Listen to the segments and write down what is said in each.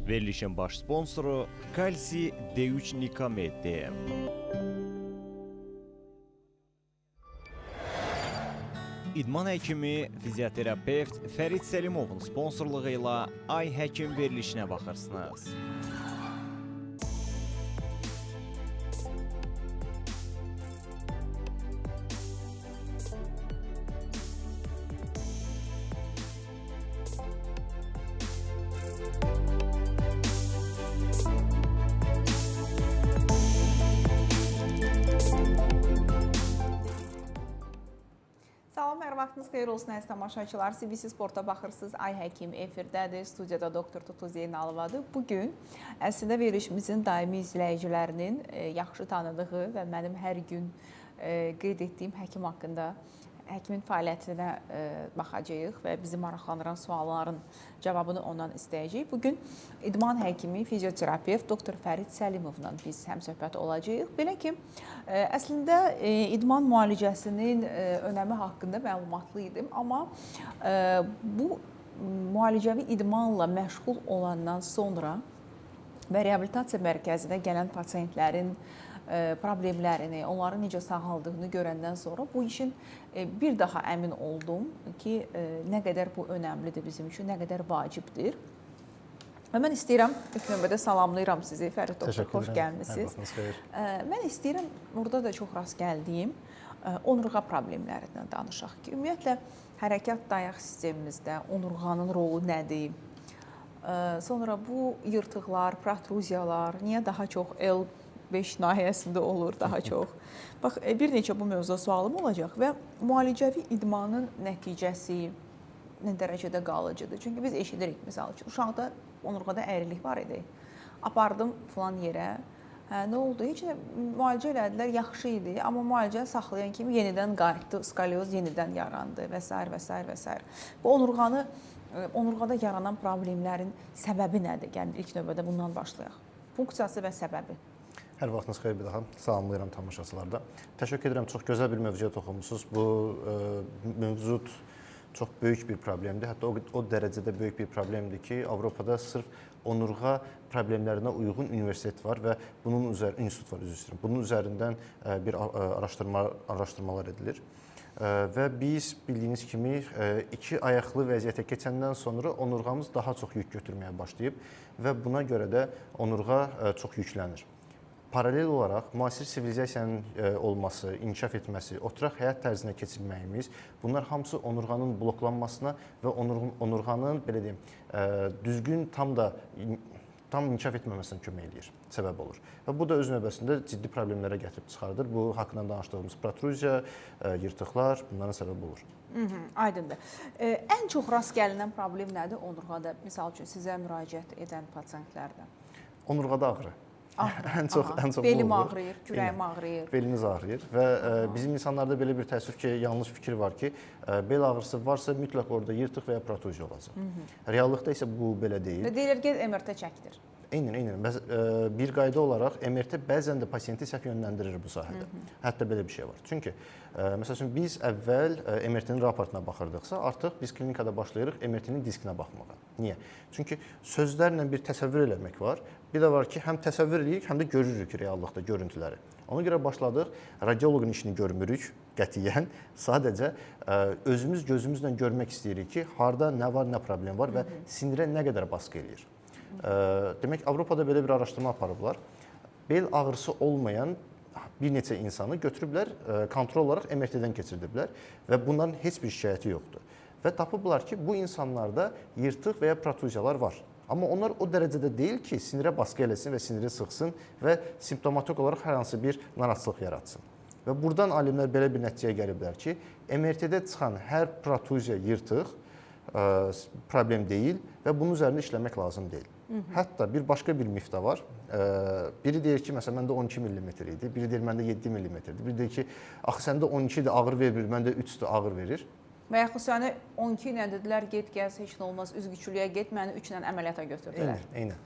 Verilişin baş sponsoru Kalsi D3 Nikomeddir. İdman həkimi, fizioterapevt Fərid Səlimovun sponsorluğu ilə Ay Həkim verilişinə baxırsınız. Salam, hər vaxtınız xeyir olsun əziz tamaşaçılar. CBC Sporta baxırsınız. Ay Həkim efirdədir. Studiyada doktor Tutu Zeynalovadır. Bu gün əslində verilişimizin daimi izləyicilərinin yaxşı tanıdığı və mənim hər gün qeyd etdiyim həkim haqqında, həkimin fəaliyyətinə baxacağıq və bizi maraqlandıran sualların cavabını ondan istəyəcəyik. Bu gün idman həkimi, fizioterapevt doktor Fərid Səlimovla biz həmsöhbət olacağıq. Belə ki, əslində idman müalicəsinin önəmi haqqında məlumatlı idim, amma bu müalicəvi idmanla məşğul olandan sonra və reabilitasiya mərkəzinə gələn pasientlərin problemlərini, onların necə sağaldığını görəndən sonra bu işin bir daha əmin oldum ki, nə qədər bu önəmlidir bizim üçün, nə qədər vacibdir. Və mən istəyirəm, ilk növbədə salamlayıram sizi, Fərid doktor, xoş gəlmisiniz. Mən istəyirəm, burada da çox rast gəldiyim onurğa problemlərindən danışaq ki, ümumiyyətlə, hərəkat dayaq sistemimizdə onurğanın rolu nədir? Sonra bu yırtıqlar, protruziyalar, niyə daha çox L5 nahiyəsində olur daha çox? Bax, bir neçə bu mövzuda sualım olacaq və müalicəvi idmanın nəticəsi nə dərəcədə qalıcıdır? Çünki biz eşidirik, misal üçün, uşaqda onurğada əyrilik var idi. Apardım filan yerə. Hə, nə oldu? Heç nə, müalicə elədilər, yaxşı idi, amma müalicəni saxlayan kimi yenidən qayıtdı, skalyoz yenidən yarandı və s. və s. və s. Bu onurğada yaranan problemlərin səbəbi nədir? Yəni ilk növbədə bundan başlayaq. Funksiyası və səbəbi. Hər vaxtınız xeyir bir daha. Salamlayıram tamaşaçılarda. Təşəkkür edirəm. Çox gözəl bir mövzuya toxunmusunuz. Bu mövzu çox böyük bir problemdir. Hətta o dərəcədə böyük bir problemdir ki, Avropada sırf onurğa problemlərinə uyğun universitet var və bunun üzərində institut var, üzr istəyirəm. Bunun üzərindən bir araşdırmalar edilir. Və biz bildiyiniz kimi iki ayaqlı vəziyyətə keçəndən sonra onurğamız daha çox yük götürməyə başlayıb və buna görə də onurğa çox yüklənir. Paralel olaraq müasir sivilizasiyanın olması, inkişaf etməsi, oturaq həyat tərzinə keçirməyimiz, bunlar hamısı onurğanın bloklanmasına və onurğanın belə deyim, düzgün tam inkişaf etməməsinə kömək eləyir, səbəb olur. Və bu da öz növbəsində ciddi problemlərə gətirib çıxardır. Bu haqqında danışdığımız protruziya, yırtıqlar bunlara səbəb olur. Aydındır. Ən çox rast gəlinən problem nədir onurğada? Misal üçün sizə müraciət edən pasientlərdə. Onurğada ağrı. Ən çox belim ağrıyır, kürəyim ağrıyır. Beliniz ağrıyır və bizim insanlarda belə bir təəssüf ki, yanlış fikir var ki, bel ağrısı varsa mütləq orada yırtıq və ya protruziya olacaq. Reallıqda isə bu belə deyil. Və deyirlər ki, MRT çəkdir. Eynən. Bir qayda olaraq MRT bəzən də pasiyenti səhv yönləndirir bu sahədə. Hətta belə bir şey var. Çünki məsəl üçün biz əvvəl MRT-nin raportuna baxırdıqsa, artıq biz klinikada başlayırıq MRT-nin diskinə baxmağa. Niyə? Çünki sözlərlə bir təsəvvür eləmək var. Bir də var ki, həm təsəvvür eləyirik, həm də görürük reallıqda görüntüləri. Ona görə başladıq, radioloqun işini görmürük qətiyyən. Sadəcə özümüz gözümüzlə görmək istəyirik ki, harda nə var, nə problem var və sinirə nə qədər baskı eləyir. Demək, Avropada belə bir araşdırma aparıblar. Bel ağrısı olmayan bir neçə insanı götürüblər, kontrol olaraq MRT-dən keçirdiblər və bunların heç bir şikayəti yoxdur. Və tapıblar ki, bu insanlarda yırtıq və ya protruziyalar var. Amma onlar o dərəcədə deyil ki, sinirə baskı eləsin və siniri sıxsın və simptomatik olaraq hər hansı bir narahatlıq yaratsın. Və buradan alimlər belə bir nəticəyə gəliblər ki, MRT-də çıxan hər protruziya, yırtıq problem deyil və bunun üzərində işləmək lazım deyil. Hətta bir başqa bir mif də var. Biri deyir ki, məsələn, məndə 12 millimetr idi, biri deyir, məndə 7 millimetrdir, biri deyir ki, axı səndə 12-dir, ağrı vermir, məndə 3-dür, ağrı verir. Və yaxud səni 12 ilə dedilər, get gəz, heç nə olmaz, üzgüçülüyə get, məni 3 ilə əməliyyata götürdülər. Eynən.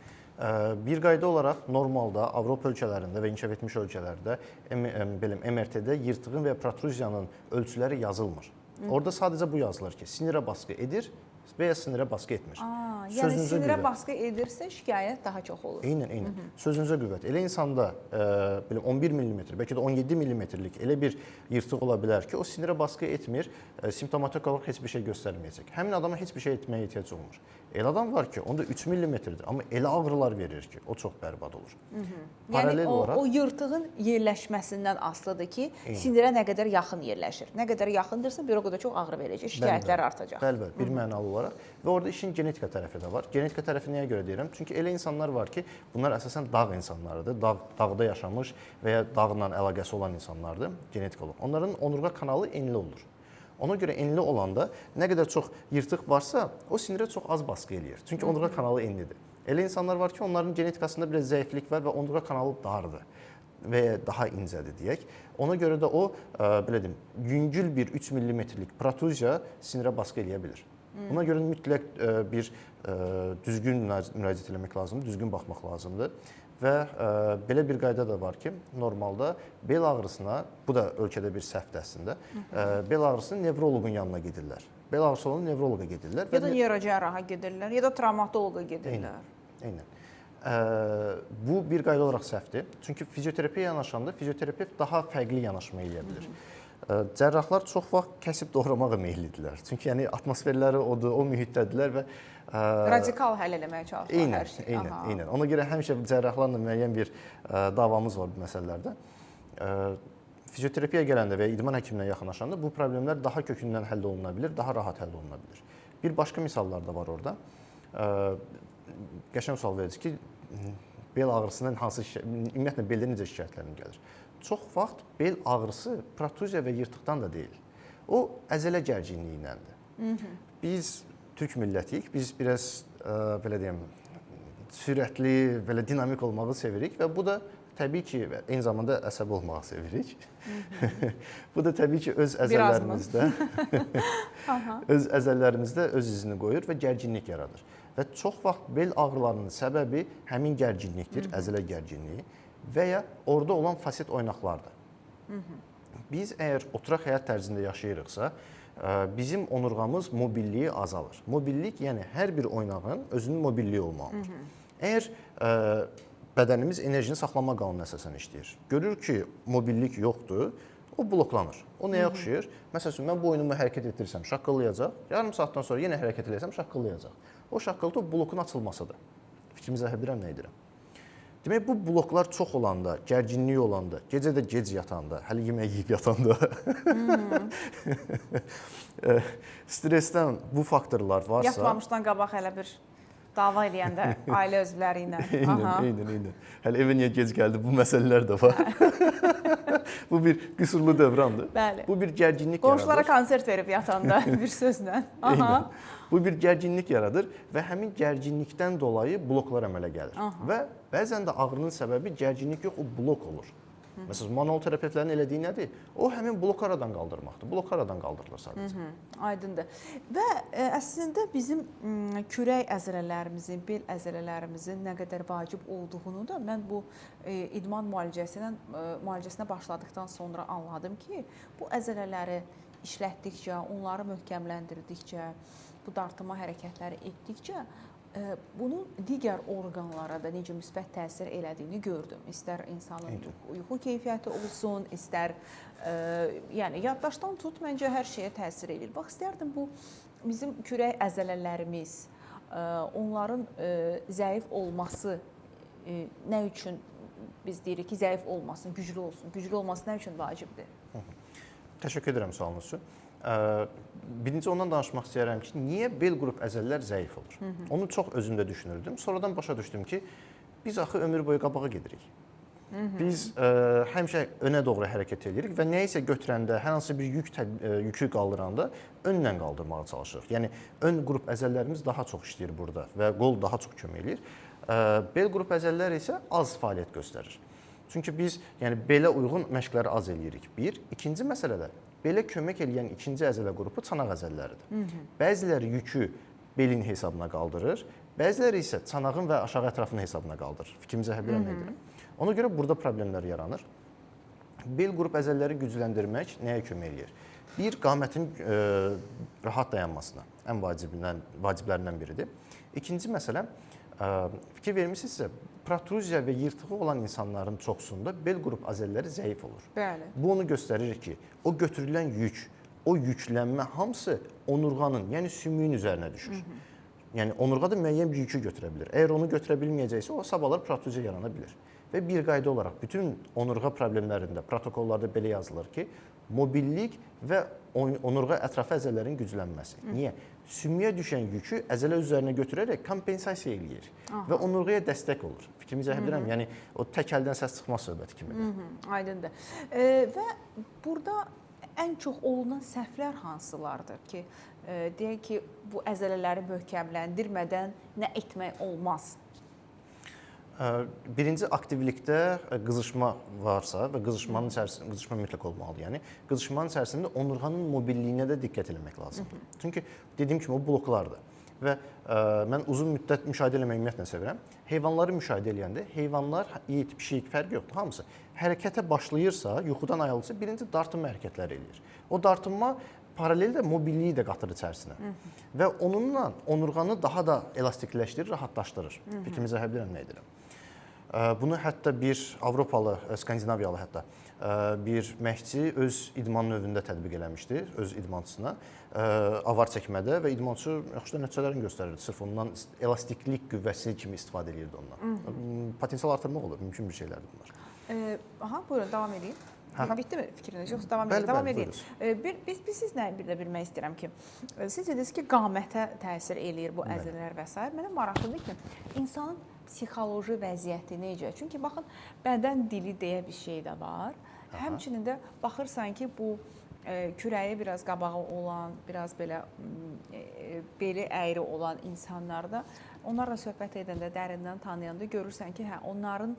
Bir qayda olaraq normalda Avropa ölkələrində və inkişaf etmiş ölkələrdə MRT-də yırtığın və ya protruziyanın ölçüləri yazılmır. Orada sadəcə bu yazılır ki, sinirə baskı edir və ya sinirə baskı etmir. Yəni Sözünüzə sinirə qüvvət. Baskı edirsə, şikayət daha çox olur. Eynən, eynən. Sözünüzə qüvvət. Elə insanda belə 11 mm, bəlkə də 17 mm-lik elə bir yırtıq ola bilər ki, o sinirə baskı etmir, simptomatik olaraq heç bir şey göstərməyəcək. Həmin adama heç bir şey etməyə ehtiyac olmur. Elə adam var ki, onda 3 mm-dir, amma elə ağrılar verir ki, o çox bərbad olur. Yəni Paralel o, olaraq o yırtığın yerləşməsindən asılıdır ki, sinirə nə qədər yaxın yerləşir. Nə qədər yaxındırsa, bir o qədər çox ağrı verəcək, şikayətlər artacaq. Bəli, bəli, bir mənalı olaraq və orada işin genetika tərəfi də var. Genetika tərəfi nəyə görə deyirəm? Çünki elə insanlar var ki, bunlar əsasən dağ insanlarıdır. Dağda yaşamış və ya dağla əlaqəsi olan insanlardır genetik olaraq. Onların onurğa kanalı enli olur. Ona görə enli olanda nə qədər çox yırtıq varsa, o sinirə çox az baskı eləyir. Çünki onurğa kanalı enlidir. Elə insanlar var ki, onların genetikasında biraz zəiflik var və onurğa kanalı dardır və ya daha incədir deyək. Ona görə də o, belə deyim, yüngül bir 3 millimetrlik protuziya sinirə baskı eləyə bilir. Buna görə mütləq bir düzgün müraciət eləmək lazımdır, düzgün baxmaq lazımdır. Və belə bir qayda da var ki, normalda bel ağrısına, bu da ölkədə bir səhvdir əslində, bel ağrısına nevroloqun yanına gedirlər. Bel ağrısı olan nevroloqa gedirlər. Ya da neyrocərraha gedirlər, ya da travmatoloqa gedirlər. Eynən. Bu bir qayda olaraq səhvdir. Çünki fizioterapiya yanaşanda fizioterapevt daha fərqli yanaşma eləyə bilir. Cərrahlar çox vaxt kəsib doğramağa meyillidirlər. Çünki yəni atmosferləri odur, o mühitdədirlər və radikal həll eləməyə çalışırlar eynən, hər şeyi. Eynən, eynən. Ona görə həmişə cərrahlarla müəyyən bir davamız var bu məsələlərdə. Fizioterapiya gələndə və ya idman həkiminə yaxınlaşanda bu problemlər daha kökündən həll oluna bilir, daha rahat həll oluna bilir. Bir başqa misallar da var orada. Qəşəng sual verici ki, bel ağrısından hansı ümumiyyətlə beldə necə şikayətlərin gəlir? Çox vaxt bel ağrısı protuziya və yırtıqdan da deyil. O əzələ gərginliyi iləndir. Biz türk millətiyik, biz biraz belə deyim, sürətli, belə dinamik olmağı sevirik və bu da təbii ki, eyni zamanda əsəbi olmağı sevirik. Bu da təbii ki, öz əzələlərimizdə öz əzələlərimizdə öz izini qoyur və gərginlik yaradır. Və çox vaxt bel ağrılarının səbəbi həmin gərginlikdir, əzələ gərginliyi və ya orada olan faset oynaqlardır. Biz əgər oturaq həyat tərzində yaşayırıqsa, bizim onurğamız mobilliyi azalır. Mobillik, yəni hər bir oynağın özünün mobilliyi olmalıdır. Əgər bədənimiz enerjini saxlama qanununa əsasən işləyir. Görür ki, mobillik yoxdur, o bloklanır. O nəyə oxşayır? Məsəl üçün, mən boynumu hərəkət etdirsəm, şaqqıllayacaq. Yarım saatdan sonra yenə hərəkət eləsəm, şaqqıllayacaq. O şaqqıltı o blokun açılmasıdır. Fikrimi izah edirəm, nə edirəm? Demək, bu bloklar çox olanda, gərginlik olanda, gecə də gec yatanda, hələ yemək yeyib yatanda, stressdən bu faktorlar varsa... Yatmamışdan qabaq hələ bir dava eləyəndə ailə üzvləri ilə. Eynən, eynən. Hələ evə niyə gec gəldi, bu məsələlər də var. Bu bir qüsurlu dövrandır. Bəli. Bu bir gərginlik Qonşulara yaradır. konsert verib yatanda bir sözlə. Eynən. Bu bir gərginlik yaradır və həmin gərginlikdən dolayı bloklar əmələ gəlir. Və bəzən də ağrının səbəbi gərginlik yox, o blok olur. Məsələn, manual terapevtlərin elədiyi nədir? O həmin bloku aradan qaldırmaqdır. Blok aradan qaldırılır sadəcə. Aydındır. Və əslində bizim kürək əzələlərimizin, bel əzələlərimizin nə qədər vacib olduğunu da mən bu idman müalicəsinə başladıqdan sonra anladım ki, bu əzələləri işlətdikcə, onları möhkəmləndirdikcə, bu dartınma hərəkətləri etdikcə bunun digər orqanlara da necə müsbət təsir elədiyini gördüm. İstər insanın yuxu keyfiyyəti olsun, istər yəni yaddaşdan tut, məncə hər şeyə təsir eləyir. Bax, istərdim bu bizim kürək əzələlərimiz, onların zəif olması nə üçün biz deyirik ki, zəif olmasın, güclü olsun. Güclü olması nə üçün vacibdir? Təşəkkür edirəm sualınız üçün. Birinci ondan danışmaq istəyirəm ki, niyə bel qrup əzələlər zəif olur? Onu çox özümdə düşünürdüm. Sonradan başa düşdüm ki, biz axı ömür boyu qabağa gedirik. Biz həmişə önə doğru hərəkət edirik və nəyisə götürəndə, hər hansı bir yükü qaldıranda önlə qaldırmağa çalışırıq. Yəni ön qrup əzələlərimiz daha çox işləyir burada və qol daha çox kömək eləyir. Bel qrup əzələlər isə az fəaliyyət göstərir. Çünki biz yəni belə uyğun məşqləri az eləyirik. Bir, ikinci məsələ də belə kömək eləyən ikinci əzələ qrupu çanaq əzələləridir. Bəziləri yükü belin hesabına qaldırır, bəziləri isə çanağın və aşağı ətrafının hesabına qaldırır. Fikrimi izah edirəm, nə edirəm? Ona görə burada problemlər yaranır. Bel qrup əzələləri gücləndirmək nəyə kömək eləyir? Bir, qamətin rahat dayanmasına ən vaciblərindən biridir. İkinci məsələ, fikir vermisinizsə, protruziya və yırtığı olan insanların çoxsunda bel qrup əzələləri zəif olur. Bəli. Bu onu göstərir ki, o götürülən yük, o yüklənmə hamısı onurğanın, yəni sümüyün üzərinə düşür. Hı -hı. Yəni onurğa da müəyyən bir yükü götürə bilər. Əgər onu götürə bilməyəcəksə, o sabahlar protruziya yarana bilər. Və bir qayda olaraq bütün onurğa problemlərində, protokollarda belə yazılır ki, mobillik və onurğa ətrafı əzələlərin güclənməsi. Hı. Niyə? Sümüyə düşən yükü əzələ üzərinə götürərək kompensasiya eləyir. Aha. Və onurğaya dəstək olur. Fikrimi izah edirəm. Yəni o tək əldən səs çıxmaz söhbəti kimidir. Aydındır. Və burada ən çox olunan səhvlər hansılardır ki, deyək ki, bu əzələləri möhkəmləndirmədən nə etmək olmaz? Birinci aktivlikdə qızışma varsa və qızışmanın içərisində qızışma mütləq olmalıdır. Yəni qızışmanın içərisində onurğanın mobilliyinə də diqqət eləmək lazımdır. Hı -hı. Çünki dediyim kimi o bloklardır. Və mən uzun müddət müşahidə eləməyi ümumiyyətlə sevirəm. Heyvanları müşahidə eləyəndə heyvanlar, it, pişik fərqi yoxdur, hamısı hərəkətə başlayırsa, yuxudan ayılırsa, birinci dartınma hərəkətləri eləyir. O dartınma paralel də mobilliyi də qatır içərisinə. Hı -hı. Və onunla onurğanı daha da elastikləşdirir, rahatlaşdırır. Fikrimi izah edirəm, nə edirəm? Bunu hətta bir Avropalı, Skandinaviyalı hətta bir məşqçi öz idman növündə tətbiq eləmişdi, öz idmançısına avar çəkmədə və idmançı yaxşı da nəticələrini göstərirdi. Sırf ondan elastiklik qüvvəsi kimi istifadə eləyirdi ondan. Hı -hı. Potensial artırmaq olur, mümkün bir şeylərdir bunlar. Aha, buyurun, davam edin. Bitdi mi fikriniz? Yoxsa davam edin? Davam edin. Biz sizlə bir də bilmək istəyirəm ki, siz dediniz ki, qamətə təsir eləyir bu əzələlər və s. Mənə maraqlıdır ki, insanın psixoloji vəziyyəti necə? Çünki baxın, bədən dili deyə bir şey də var. Aha. Həmçinin də baxırsan ki, bu kürəyi biraz qabağı olan, biraz belə beli əyri olan insanlarda, onlarla söhbət edəndə, dərindən tanıyanda görürsən ki, hə, onların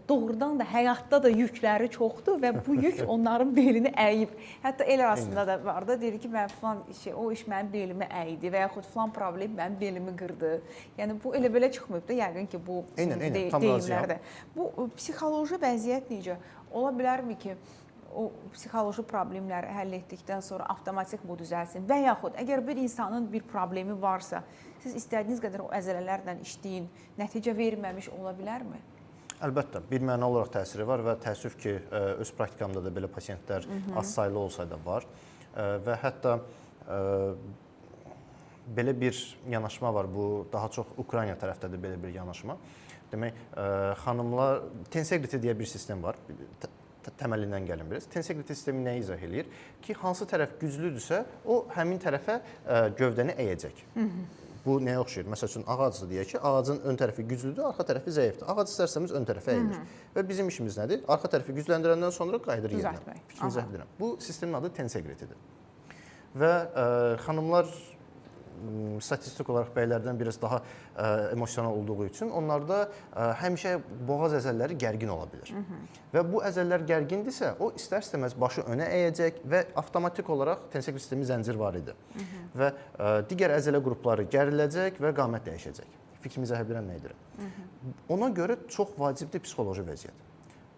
doğrudan da həyatda da yükləri çoxdur və bu yük onların belini əyib. Hətta el arasında da var da, deyir ki, mən filan şey, o iş mənim belimi əydi və yaxud filan problem mənim belimi qırdı. Yəni bu elə belə çıxmayıb da, yəqin ki, bu deyimlərdə. Bu psixoloji vəziyyət necə? Ola bilərmi ki, o psixoloji problemləri həll etdikdən sonra avtomatik bu düzəlsin və yaxud əgər bir insanın bir problemi varsa, siz istədiyiniz qədər o əzələlərlə işləyin, nəticə verməmiş ola bilərmi? Əlbəttə, bir məna olaraq təsiri var və təəssüf ki, öz praktikamda da belə pasientlər az saylı olsa da var və hətta belə bir yanaşma var, bu daha çox Ukrayna tərəfdədir belə bir yanaşma. Demək, xanımlar, tensegrity deyə bir sistem var, təməlindən gəlin biraz. Tensegrity sistemi nəyi izah eləyir? Ki, hansı tərəf güclüdürsə, o həmin tərəfə gövdəni əyəcək. Bu nəyə oxşayır? Məsəl üçün, ağacdır deyək ki, ağacın ön tərəfi güclüdür, arxa tərəfi zəifdir. Ağac istərsəmiz ön tərəfə əyilir. Və bizim işimiz nədir? Arxa tərəfi gücləndirəndən sonra qayıdır yerinə. Fikrimi izah edirəm. Bu sistemin adı tensegrity-dir. Və xanımlar statistik olaraq bəylərdən biraz daha emosional olduğu üçün onlarda həmişə boğaz əzəlləri gərgin ola bilir. Hı -hı. Və bu əzəllər gərgindirsə, o istər-istəməz başı önə əyəcək və avtomatik olaraq tensegrity sistemi zəncir var idi. Hı -hı. Və digər əzələ qrupları gəriləcək və qamət dəyişəcək. Fikrimi izah edirəm, nə edirəm? Hı -hı. Ona görə çox vacibdir psixoloji vəziyyət.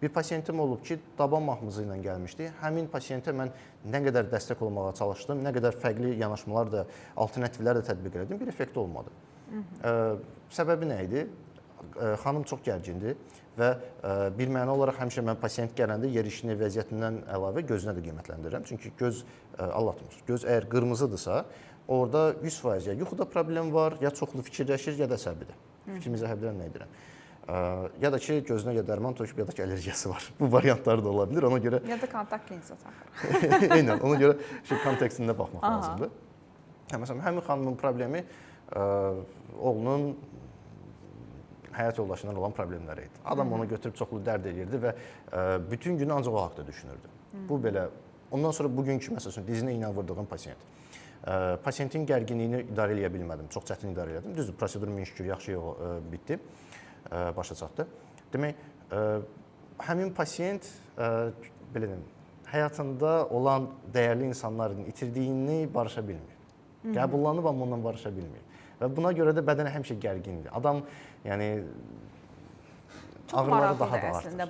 Bir pasientim olub ki, daban mahmızı ilə gəlmişdi. Həmin pasientə mən nə qədər dəstək olmağa çalışdım, nə qədər fərqli yanaşmalar da, alternativlər də tətbiq elədim, bir effekt olmadı. Hı -hı. Səbəbi nə idi? Xanım çox gərgindi və bir məna olaraq həmişə mən pasient gələndə yerişini, vəziyyətindən əlavə gözünə də qiymətləndirirəm. Çünki göz aldatmır. Göz əgər qırmızıdırsa, orada 100% ya yuxuda problem var, ya çoxlu fikirləşir, ya da əsəbidir. Fikrimi izah edirəm, nə edirəm? Ya da ki, gözünə ya dərman töküb, ya da ki, allergiyası var. Bu variantları da ola bilər. Ona görə... Ya da kontakt linza taxır. Eynən, ona görə kontekstində baxmaq lazımdır. Məsələn, həmin xanımın problemi oğlunun həyat yoldaşından olan problemləri idi. Adam onu götürüb çoxlu dərd eləyirdi və bütün günü ancaq o haqda düşünürdü. Bu belə. Ondan sonra bugünkü, məsəl üçün, dizinə iynə vurduğum pasient. Pasientin gərginliyini idarə eləyə bilmədim. Çox çətin idarə elədim. Düzdür, prosedur min şükür yaxşı bitdi. Başa çatdı. Demək, həmin pasient, belə deyim, həyatında olan dəyərli insanların itirdiyini barışa bilmir. Qəbullanıb, amma ondan barışa bilmir. Və buna görə də bədəni həmişə gərgindir. Adam, yəni, çox maraqlıdır əslində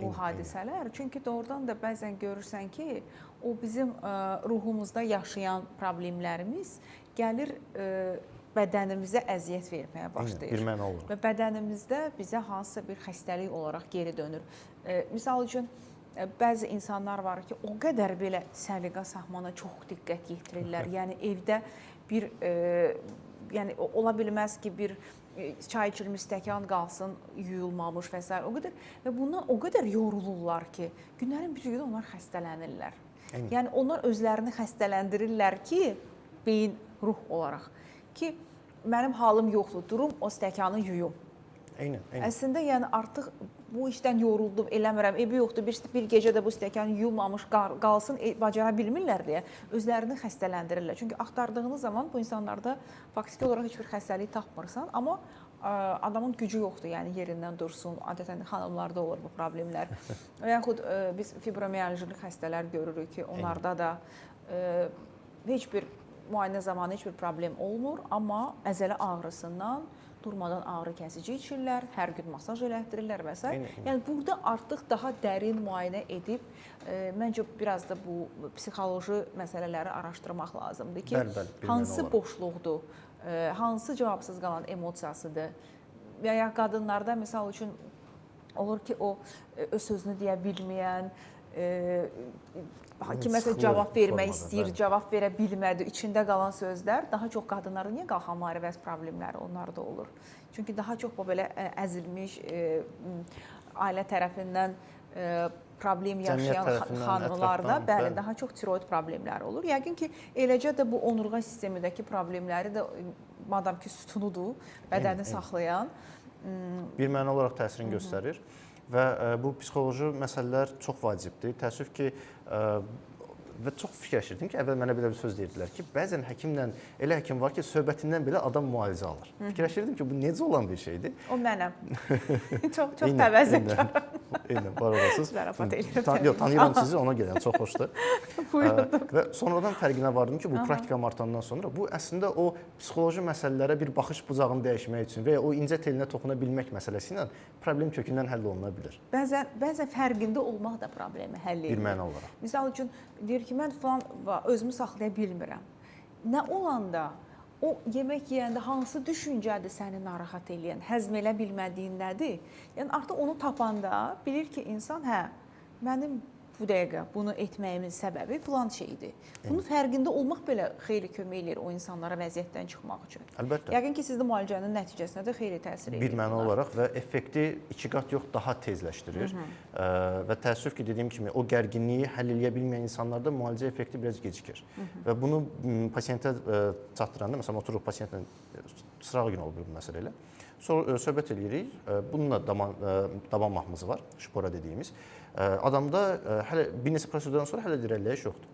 bu hadisələr. Çünki doğrudan da bəzən görürsən ki, o bizim ruhumuzda yaşayan problemlərimiz gəlir bədənimizə əziyyət verməyə başlayır. Bir məna olaraq. Və bədənimizdə bizə hansısa bir xəstəlik olaraq geri dönür. Misal üçün, bəzi insanlar var ki, o qədər belə səliqə sahmana çox diqqət yetirirlər. Yəni evdə bir, yəni ola bilməz ki, bir çay içilmiş stəkan qalsın, yuyulmamış və s. O qədər və bundan o qədər yorulurlar ki, günlərin bir günü onlar xəstələnirlər. Eyni. Yəni onlar özlərini xəstələndirirlər ki, beyin, ruh olaraq ki, mənim halım yoxdur, durum o stəkanı yuyum. Eynən, eynən. Əslində yəni artıq bu işdən yoruldum, eləmirəm, ebi yoxdur, bir gecə də bu stəkan yuyulmamış qalsın, bacara bilmirlər deyə özlərini xəstələndirirlər. Çünki axtardığınız zaman bu insanlarda faktiki olaraq heç bir xəstəlik tapmırsan, amma adamın gücü yoxdur, yəni yerindən dursun. Adətən xanımlarda olur bu problemlər. Və yaxud biz fibromialjili xəstələr görürük ki, onlarda da heç bir müayinə zamanı heç bir problem olmur, amma əzələ ağrısından durmadan ağrı kəsici içirlər, hər gün masaj elətdirirlər və s. Yəni burada artıq daha dərin müayinə edib, məncə biraz da bu psixoloji məsələləri araşdırmaq lazımdır ki, bəli, bəli, hansı boşluqdur, hansı cavabsız qalan emosiyasıdır və ya qadınlarda misal üçün olur ki, o öz sözünü deyə bilməyən, kiməsə cavab vermək istəyir, cavab verə bilmədi, içində qalan sözlər daha çox qadınlarda niyə qalxan müharibəsi problemləri onlarda olur? Çünki daha çox bu belə əzilmiş, ailə tərəfindən problem yaşayan xanımlarda bəli, daha çox tiroid problemləri olur. Yəqin ki, eləcə də bu onurğa sistemindəki problemləri də madam ki sütunudur, bədəni saxlayan. Bir məna olaraq təsirini göstərir. Və bu psixoloji məsələlər çox vacibdir. Təəssüf ki, və çox fikirləşirdim ki, əvvəl mənə belə bir söz deyirdilər ki, bəzən həkimlə, elə həkim var ki, söhbətindən belə adam müalicə alır. Fikirləşirdim ki, bu necə olan bir şeydir? O mənəm. Çox çox təvazökar. Eynən, var olasınız. Zarafat edirəm. Yox, tanıyıram sizi, ona görə çox xoşdur. Buyurun. Və sonradan fərqinə vardım ki, bu praktikam artandan sonra bu əslində o psixoloji məsələlərə bir baxış bucağını dəyişmək üçün və ya o incə telinə toxuna bilmək məsələsi ilə problem kökündən həll oluna bilər. Bəzən fərqində olmaq da problemi həll edir. Bir məna olaraq. Misal üçün, deyir ki, mən falan özümü saxlaya bilmirəm. Nə olanda, o yemək yeyəndə hansı düşüncədir səni narahat eləyən, həzm elə bilmədiyin nədir? Yəni artıq onu tapanda bilir ki, insan, hə, mənim bu dəqiqə bunu etməyimin səbəbi filan şeydir. Bunun fərqində olmaq belə xeyli kömək eləyir o insanlara vəziyyətdən çıxmaq üçün. Əlbəttə. Yəqin ki, sizin müalicənin nəticəsinə də xeyli təsir edir. Bir məna olaraq və effekti 2 qat yox, daha tezləşdirir. Və təəssüf ki, dediyim kimi, o gərginliyi həll eləyə bilməyən insanlarda müalicə effekti biraz gecikir. Və bunu pasientə çatdıranda, məsələn, oturuq pasientlə, sırağı gün olur bu məsələ ilə. Sonra söhbət eləyirik. Bununla daman mahmızı var, şpora dediyimiz. Adamda hələ bir neçə prosedurdan sonra hələ irəliləyiş yoxdur.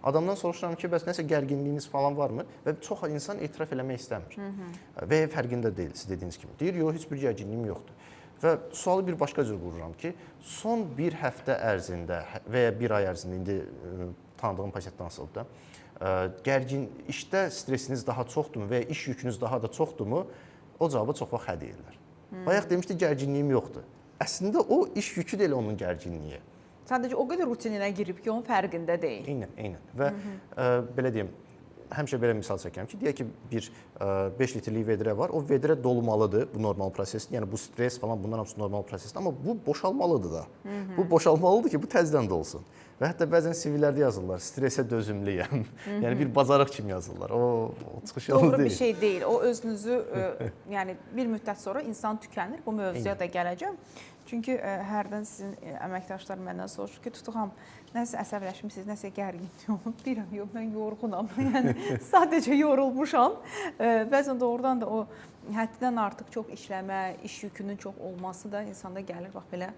Adamdan soruşuram ki, bəs nəsə gərginliyiniz falan varmı? Və çox insan etiraf eləmək istəmir. Və fərqində deyil, siz dediyiniz kimi. Deyir, yox, heç bir gərginliyim yoxdur. Və sualı bir başqa cür qururam ki, son bir həftə ərzində və ya bir ay ərzində, indi tanıdığım pasientdən asılıdır da, gərgin işdə stressiniz daha çoxdurmu və ya iş yükünüz daha da çoxdurmu? O cavabı çox vaxt hə deyirlər. Bayaq demişdi, gərginliyim yoxdur. Əslində o iş yükü də elə onun gərginliyi. Sadəcə o qədər rutininə girib ki, onun fərqində deyil. Eynən, eynən. Və belə deyim, həmişə belə misal çəkirəm ki, deyək ki, bir 5 litrlik vedrə var, o vedrə dolmalıdır, bu normal prosesdir, yəni bu stres falan bunlar hamısı normal prosesdir, amma bu boşalmalıdır da. Bu boşalmalıdır ki, bu təzədən dolsun. Və hətta bəzən CV-lərdə yazırlar, stresə dözümlüyəm. Yəni bir bacarıq kimi yazırlar. O çıxış yolu deyil. Doğru bir şey deyil. O özünüzü, yəni bir müddət sonra insan tükənir. Bu mövzuya da gələcəm. Çünki hərdən sizin əməkdaşlar məndən soruşur ki, Tutuxam, nəsə əsəbləşmişsiniz, nəsə gərginlik olub. Deyirəm, yox, mən yorğunam. Yəni sadəcə yorulmuşam. Bəzən doğrudan da o həddindən artıq çox işləmə, iş yükünün çox olması da insanda gəlir, bax belə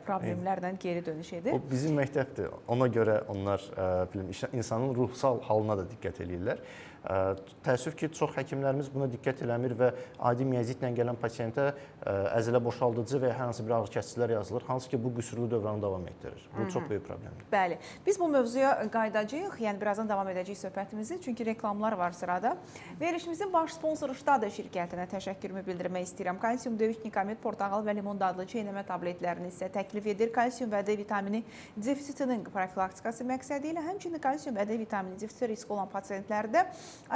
problemlərlə geri dönüş edir. O bizim məktəbdir. Ona görə onlar insanın ruhsal halına da diqqət eləyirlər. Təəssüf ki, çox həkimlərimiz buna diqqət eləmir və adi miyazitlə gələn pasientə əzələ boşaldıcı və ya hər hansı bir ağrı kəsicilər yazılır, hansı ki, bu qüsurlu dövranı davam etdirir. Bu çox böyük problemdir. Bəli. Biz bu mövzuya qayıdacağıq, yəni birazdan davam edəcəyik söhbətimizi, çünki reklamlar var sırada. Verilişimizin baş sponsoru Ştada şirkətinə təşəkkürümü bildirmək istəyirəm. Kalsium D3, Nikomed, portağal və limon dadlı çeynəmə tabletlərini sizə təklif edir. Kalsium və D vitamini defisitinin profilaktikası məqsədi ilə, həmçinin kalsium və D vitamini defisiti riski olan pasientlərdə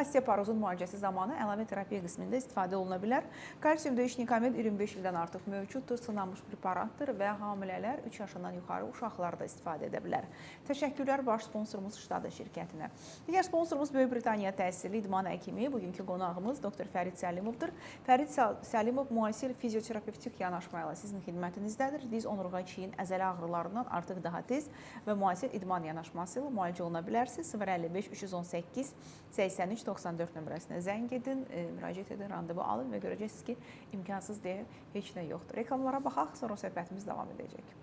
Osteoporozun müalicəsi zamanı əlavə terapiya qismində istifadə oluna bilər. Kalsium D3 Nikomed 25 ildən artıq mövcuddur, sınanmış preparatdır və hamilələr 3 yaşından yuxarı uşaqlar da istifadə edə bilər. Təşəkkürlər baş sponsorumuz Ştada şirkətinə. Digər sponsorumuz Böyük Britaniya təhsilli idman həkimi, bugünkü qonağımız doktor Fərid Səlimovdur. Fərid Səlimov müasir fizioterapevtik yanaşma ilə sizin xidmətinizdədir. Diz, onurğa, çiyin, əzələ ağrılarından artıq daha tez və müasir idman yanaşması ilə müalicə oluna bilərsiniz. 055 318 83 94 nömrəsinə zəng edin, müraciət edin, randevu alın və görəcəksiniz ki, imkansız deyə heç nə yoxdur. Reklamlara baxaq, sonra söhbətimiz davam edəcək.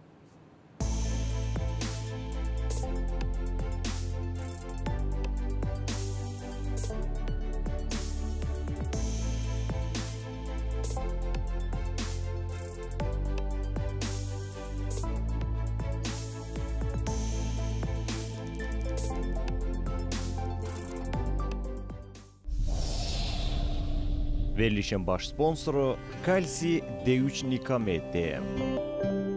Verilişin baş sponsoru Kalsi D3 Nikomed DM.